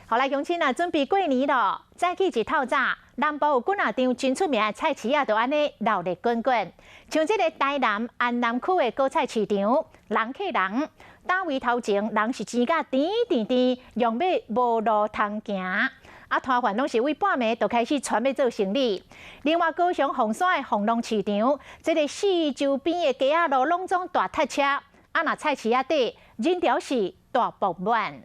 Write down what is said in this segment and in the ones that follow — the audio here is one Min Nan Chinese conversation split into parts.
好來，鄉親啊，準備過年咯。早起一透早，南部有幾若張真出名的菜市仔，就按呢鬧熱滾滾。像這个台南安南區的果菜市場，人客人，攤位頭前人是擠甲甜甜甜，用欲無路通行。啊，攤販攏是對半暝就開始傳欲做生理。另外，高雄鳳山的鳳隆市場，這个四周邊的街仔路攏總大塞車。啊，若菜市仔底人潮是大爆滿。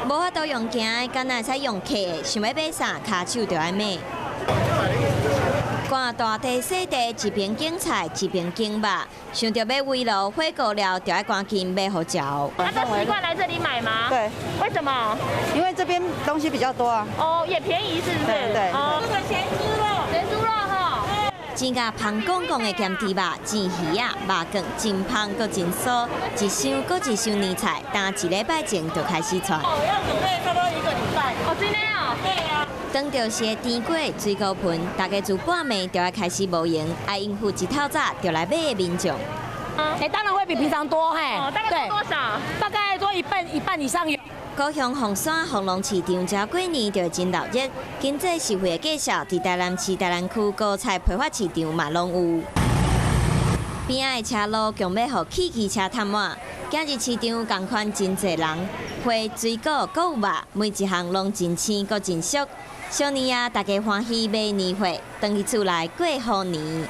無法度用行的，敢若會使用騎的，想欲買啥，跤手就愛買。看大地細地，一邊揀菜，一邊揀肉，想著欲圍爐火鍋料，就愛趕緊買予足。那都習慣來這裡買嗎？對。為什麼？因為這邊東西比較多啊。哦，也便宜，是不是？對對。哦，這個鹹豬肉，鹹豬肉哈。煎甲芳光光的鹹豬肉、煎魚仔、肉羹真芳閣真酥，一箱閣一箱年菜，單一禮拜前就開始串。哦，要準備差不多一個禮拜。哦，真的啊？對啊。當著是甜粿水果盤，大家自半暝就愛開始無閒，愛應付一透早就來買的民眾。哎，當然會比平常多，嘿。哦，大概多多少？大概多一半，一半以上有。高雄鳳山鳳隆市場，只過年就會真鬧熱。經濟實惠的介紹，佇台南市台南區果菜批發市場嘛攏有。邊仔的車路強欲予汽機車塞滿，今日市場仝款真濟人，花水果、閣有肉，每一項攏真鮮閣真俗。小年夜，大家歡喜買年貨，轉去厝內過好年。